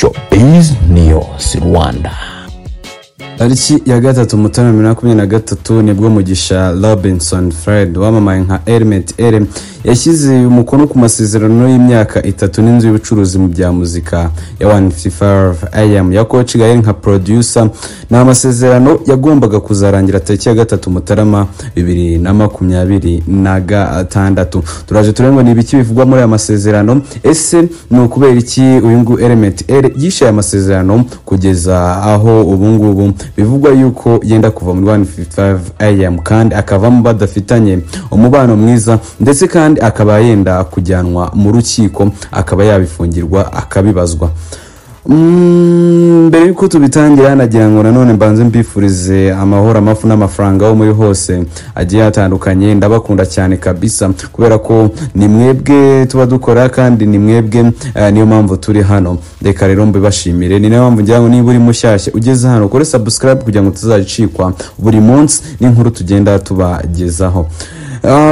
Showbiz News Rwanda. Tariki ya 3 Mutarama 2023 nibwo Mugisha Robinson Fred wamamaye nka Element Eleeeh yashyize umukono ku masezerano y'imyaka 3 n'inzu y'ubucuruzi mu bya muzika ya 155 AM ya Coach Gael nka producer. Ni amasezerano yagombaga kuzarangira tariki ya 3 Mutarama 2026. Turaje turebe ni ibiki bivugwa muri aya masezerano. Ese ni ukubera iki uyu ngu Element Eleeeh yishe aya masezerano kugeza aho ubu ngubu bivugwa yuko yenda kuva muri 155 AM kandi akavamo badafitanye umubano mwiza, ndetse kandi akaba yenda kujyanwa mu rukiko akaba yabifungirwa akabibazwa. Mbere yuko tubitangira nagira ngo nanone mbanze mbifurize amahoro, amafu n'amafaranga aho muri hose agiye atandukanye. Ndabakunda cyane kabisa kubera ko ni mwebwe tuba dukora kandi ni mwebwe niyo mpamvu turi hano. Reka rero mbibashimire, ni nayo mpamvu ngira ngo niba uri mushyashya ugeze hano ukore subscribe kugira ngo tuzajicikwa buri munsi n'inkuru tugenda tubagezaho.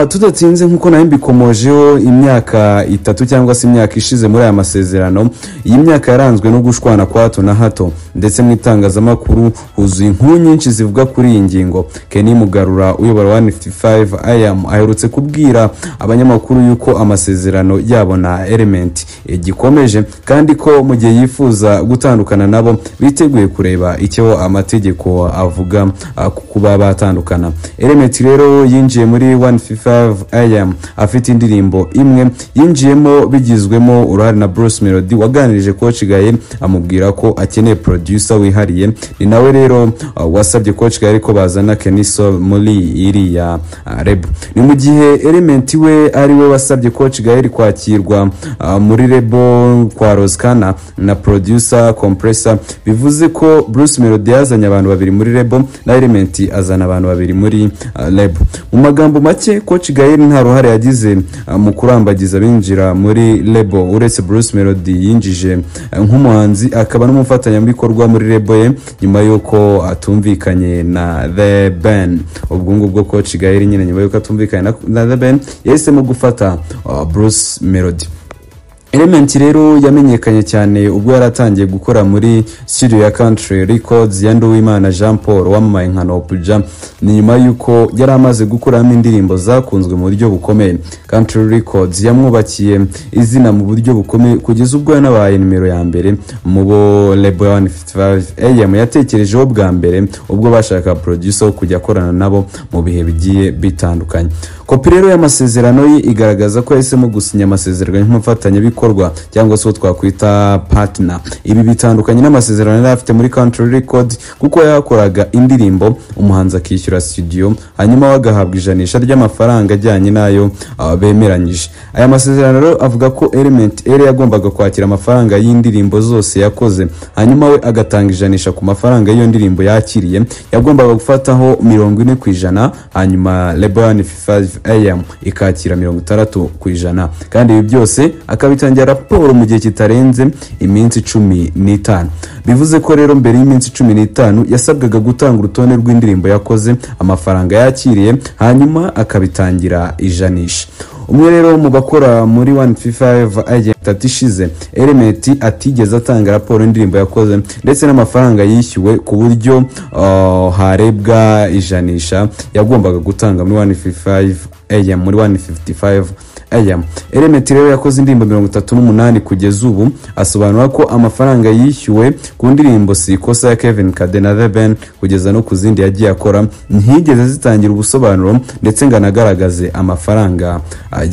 Tudatinze nkuko nayo mbikomojeho, imyaka 3 cyangwa se imyaka ishize muri aya masezerano, iyi myaka yaranzwe no gushwana kwa hato na hato, ndetse mu itangazamakuru huzuye inkuru nyinshi zivuga kuri iyi ngingo. Kenny Mugarura uyobora 155 AM aherutse kubwira abanyamakuru yuko amasezerano yabo na Element gikomeje, kandi ko mu gihe yifuza gutandukana nabo biteguye kureba icyo amategeko avuga kuba batandukana. Element rero yinjiye muri 155 AM afite indirimbo imwe yinjiyemo bigizwemo uruhare na Bruce Melody waganirije Coach Gael amubwira ko akeneye producer wihariye. Ni nawe rero wasabye Coach Gael ko bazana Kenny Sol muri iriya label. Ni mu gihe Element we ari we wasabye Coach Gael kwakirwa muri label kwa Roskana na producer Compressor. Bivuze ko Bruce Melody yazanye abantu babiri muri label na Element azana abantu babiri muri label. Mu magambo make, Coach Gael nta ruhare yagize mu kurambagiza binjira muri label uretse Bruce Melody yinjije nk'umuhanzi akaba n'umufatanyabikorwa muri label ye nyuma y'uko atumvikanye na The Ben. Ubwo ngubwo Coach Gael nyine nyuma y'uko atumvikanye na The Ben yahisemo gufata Bruce Melody. Element rero yamenyekanye cyane ubwo yaratangiye gukora muri studio ya Country Records ya Nduwimana Jean Paul wamamaye nka Noopja. Ni nyuma y'uko yari amaze gukuramo indirimbo zakunzwe mu buryo bukomeye. Country Records yamwubakiye izina mu buryo bukomeye kugeza ubwo yanabaye nimero ya mbere mu bo label ya 155 AM yatekerejeho bwa mbere ubwo bashaka producer wo kujya akorana nabo mu bihe bigiye bitandukanye. Kopi rero y'amasezerano ye igaragaza ko yahisemo gusinya amasezerano nk'umufatanyabikorwa cyangwa se uwo twakwita partner. Ibi bitandukanye n'amasezerano yari afite muri Country Record kuko yakoraga indirimbo umuhanzi akishyura studio hanyuma we agahabwa ijanisha ry'amafaranga ajyanye n'ayo bemeranyije. Aya masezerano rero avuga ko Element Eleeeh yagombaga kwakira amafaranga y'indirimbo zose yakoze hanyuma we agatanga ijanisha ku mafaranga y'iyo ndirimbo yakiriye. Yagombaga gufataho 40% hanyuma label ya 155 AM ikakira 60%, kandi ibi byose akabitangira raporo mu gihe kitarenze iminsi 15. Bivuze ko rero mbere y'iminsi 15 yasabwaga gutanga urutonde rw'indirimbo yakoze, amafaranga yakiriye, hanyuma akabitangira ijanisha. Umwe rero mu bakora muri 155 AM itatu ishize, Element atigeze atanga raporo y'indirimbo yakoze ndetse n'amafaranga yishyuwe ku buryo harebwa ijanisha yagombaga gutanga muri 155 AM muri 155 AM. Element rero yakoze indirimbo 38 kugeza ubu. Asobanura ko amafaranga yishyuwe ku ndirimbo Si Ikosa ya Kevin Kade na The Ben kugeza no ku zindi yagiye akora ntiyigeze zitangira ubusobanuro ndetse ngo anagaragaze amafaranga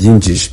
yinjije.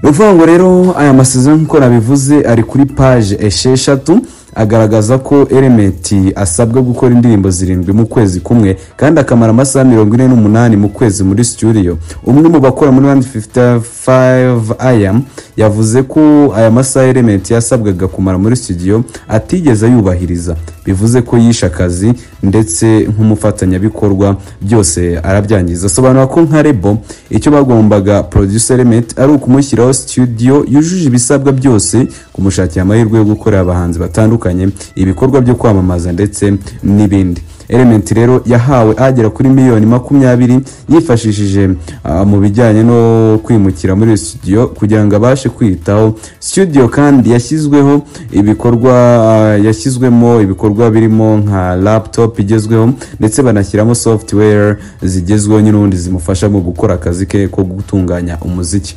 Ni ukuvuga ngo rero aya masezerano nk'uko nabivuze ari kuri page 6, agaragaza ko Element asabwa gukora indirimbo 7 mu kwezi kumwe kandi akamara amasaha 48 mu kwezi muri studio. Umwe mu bakora muri 155 AM yavuze ko aya masaha Element yasabwaga kumara muri studio atigeze yubahiriza. Bivuze ko yishe akazi ndetse nk'umufatanyabikorwa byose arabyangiza. Asobanura ko nka label icyo bagombaga producer Element ari ukumushyiraho studio yujuje ibisabwa byose, kumushakira amahirwe yo gukorera abahanzi batandukanye ibikorwa byo kwamamaza ndetse n'ibindi. Element rero yahawe agera kuri miliyoni 20 yifashishije mu bijyanye no kwimukira muri studio kugira ngo abashe kwitaho studio. Kandi yashyizweho ibikorwa, yashyizwemo ibikorwa birimo nka laptop igezweho, ndetse banashyiramo software zigezweho nyine ubundi zimufasha mu gukora akazi ke ko gutunganya umuziki.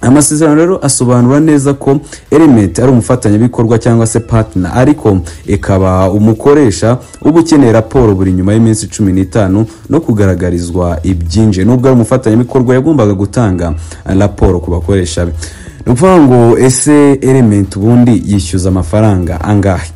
Amasezerano rero asobanura neza ko Element ari umufatanyabikorwa cyangwa se partner, ariko ikaba umukoresha uba ukeneye raporo buri nyuma y'iminsi 15 no kugaragarizwa ibyinjiye. Nubwo ari umufatanyabikorwa, yagombaga gutanga raporo ku bakoresha be. Ni ukuvuga ngo ese Element ubundi yishyuza amafaranga angahe?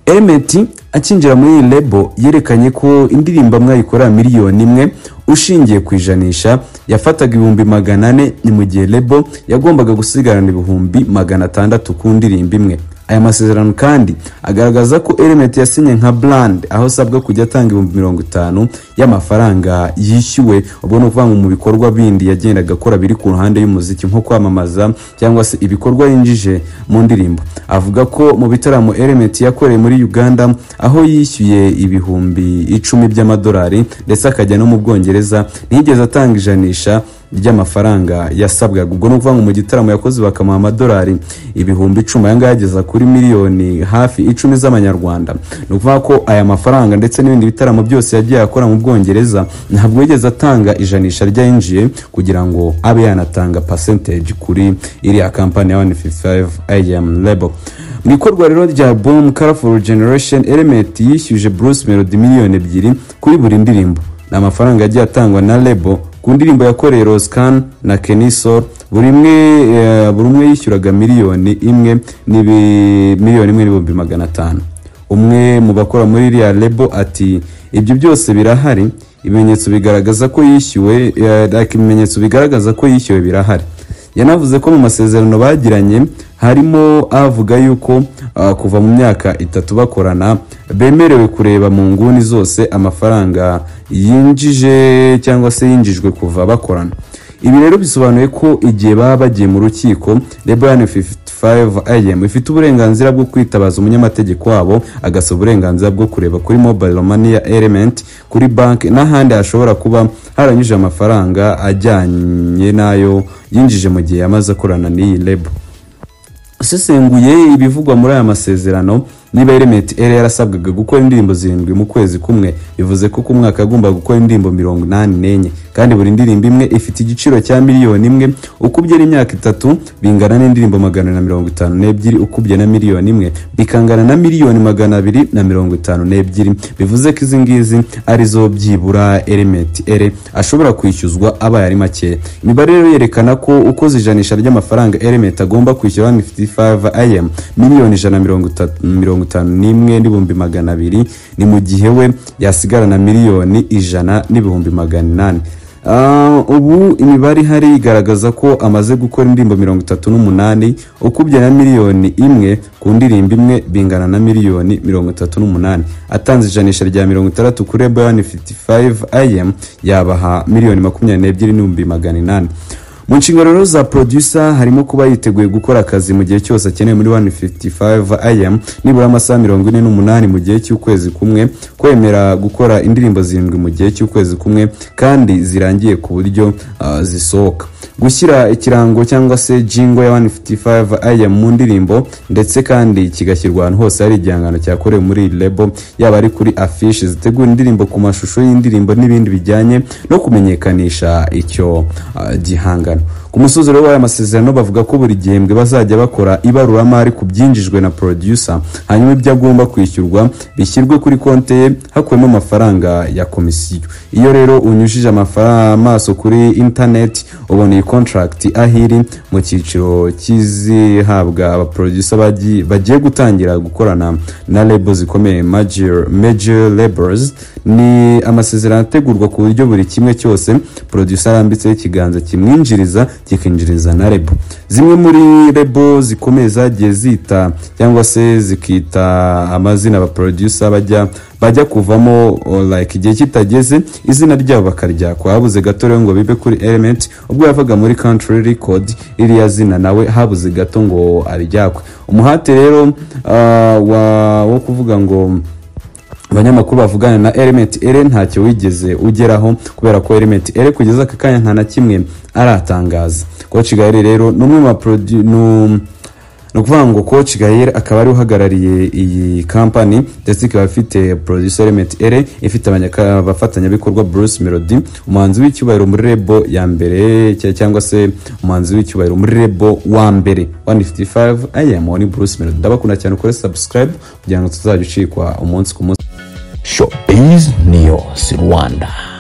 Element akinjira muri iyi label yerekanye ko indirimbo amwe ayikorera miliyoni 1. Ushingiye ku ijanisha, yafataga 400,000, ni mu gihe label yagombaga gusigarana 600,000 ku ndirimbo imwe. Aya masezerano kandi agaragaza ko Element yasinye nka brand, aho asabwa kujya atanga 50,000 y'amafaranga yishyuwe. Ubwo ni ukuvuga ngo mu bikorwa bindi yagendaga akora biri ku ruhande y'umuziki, nko kwamamaza cyangwa se ibikorwa yinjije mu ndirimbo. Avuga ko mu bitaramo Element yakoreye muri Uganda, aho yishyuye 10,000 by'amadolari, ndetse akajya no mu Bwongereza, ntiyigeze atanga ijanisha ry'amafaranga yasabwaga. Ubwo ni ukuvuga ngo mu gitaramo yakoze bakamuha amadolari 10,000, aya ngaya ageza kuri miliyoni hafi 10 z'amanyarwanda. Ni ukuvuga ko aya mafaranga ndetse n'ibindi bitaramo byose yagiye akora mu Bwongereza, ntabwo yigeze atanga ijanisha ryayinjiye kugira ngo abe yanatanga percentage kuri iriya kampani ya 155 AM label. Mu ikorwa rero rya album Colorful Generation, Element yishyuje Bruce Melody miliyoni 2 kuri buri ndirimbo. Ni amafaranga yagiye atangwa na label ku ndirimbo yakoreye Ross Kana na Kenny Sol. Buri umwe yishyuraga miliyoni 1 1,500,000. Umwe mu bakora muri iriya label ati: "Ibyo byose birahari, ibimenyetso bigaragaza ko yishyuwe, like ibimenyetso bigaragaza ko yishyuwe birahari." Yanavuze ko mu masezerano bagiranye harimo avuga yuko kuva mu myaka 3 bakorana, bemerewe kureba mu nguni zose amafaranga yinjije cyangwa se yinjijwe kuva bakorana. Ibi rero bisobanuye ko igihe baba bagiye mu rukiko, label ya 55 AM ifite uburenganzira bwo kwitabaza umunyamategeko wabo, agasaba uburenganzira bwo kureba kuri mobile money ya Element, kuri banki n'ahandi hashobora kuba haranyujije amafaranga ajyanye n'ayo yinjije mu gihe yamaze akorana n'iyi label. Usesenguye ibivugwa muri aya masezerano, niba Element Eleeeh yarasabwaga gukora indirimbo zirindwi mu kwezi kumwe, bivuze ko ku mwaka agomba gukora indirimbo 84, kandi buri ndirimbo imwe ifite igiciro cya miliyoni 1. Ukubye n'imyaka 3 bingana n'indirimbo 152, ukubye na miliyoni 1 bikangana na miliyoni 252. Bivuze ko izi ngizi arizo byibura Element Eleeeh ashobora kwishyuzwa abaye ari makeya. Imibare rero yerekana ko ukoze ijanisha ry'amafaranga Element agomba kwishyura 155 AM, 131,200,000, ni mu gihe we yasigarana 100,800,000. Ubu imibare ihari igaragaza ko amaze gukora indirimbo 38. Ukubye na miliyoni 1 ku ndirimbo imwe bingana na miliyoni 38. Atanze ijanisha rya 60 kuri label 155 AM, yabaha 22,800,000. Mu nshingano rero za producer harimo kuba yiteguye gukora akazi mu gihe cyose akeneye muri 155 AM, nibura amasaha 48 mu gihe cy'ukwezi kumwe, kwemera gukora indirimbo zirindwi mu gihe cy'ukwezi kumwe kandi zirangiye ku buryo zisohoka, gushyira ikirango cyangwa se jingle ya 155 AM mu ndirimbo, ndetse kandi kigashyirwa ahantu hose hari igihangano cyakorewe muri iyi label, yaba ari kuri affiche zitegura indirimbo, ku mashusho y'indirimbo n'ibindi bijyanye no kumenyekanisha icyo gihangano. Ku musozi rero w'aya masezerano, bavuga ko buri gihembwe bazajya bakora ibaruramari ku byinjijwe na producer, hanyuma ibyo agomba kwishyurwa bishyirwe kuri konti ye hakuwemo amafaranga ya komisiyo. Iyo rero unyujije amafaranga amaso kuri internet, ubona iyi contract aho iri mu cyiciro cy'izihabwa abaproducer bagiye gutangira gukorana na label zikomeye, major labels. Ni amasezerano ategurwa ku buryo buri kimwe cyose producer arambitseho ikiganza kimwinjiriza, kikinjiriza na label. Zimwe muri label zikomeye zagiye zita cyangwa se zikita amazina abaproducer bajya kuvamo, like igihe kitageze izina ryabo bakaryakwa. Habuze gato rero ngo bibe kuri Element ubwo yavaga muri Country Record, iriya zina nawe habuze gato ngo aryakwe. Umuhate rero wo kuvuga ngo Abanyamakuru bavugana na Element Eleeeh, ntacyo wigeze ugeraho, kubera ko Element Eleeeh kugeza aka kanya nta na kimwe aratangaza. Coach Gael rero ni umwe mu ni ukuvuga ngo Coach Gael akaba ari uhagarariye iyi kampani, ndetse ikaba ifite producer Element Eleeeh, ifite abafatanyabikorwa Bruce Melody, umuhanzi w'icyubahiro muri label ya mbere, cyangwa se umuhanzi w'icyubahiro muri label wa mbere 155 AM ni Bruce Melody. Ndabakunda cyane, ukore subscribe kugira ngo tuzajya ucikwa umunsi ku munsi. Showbiz News Rwanda.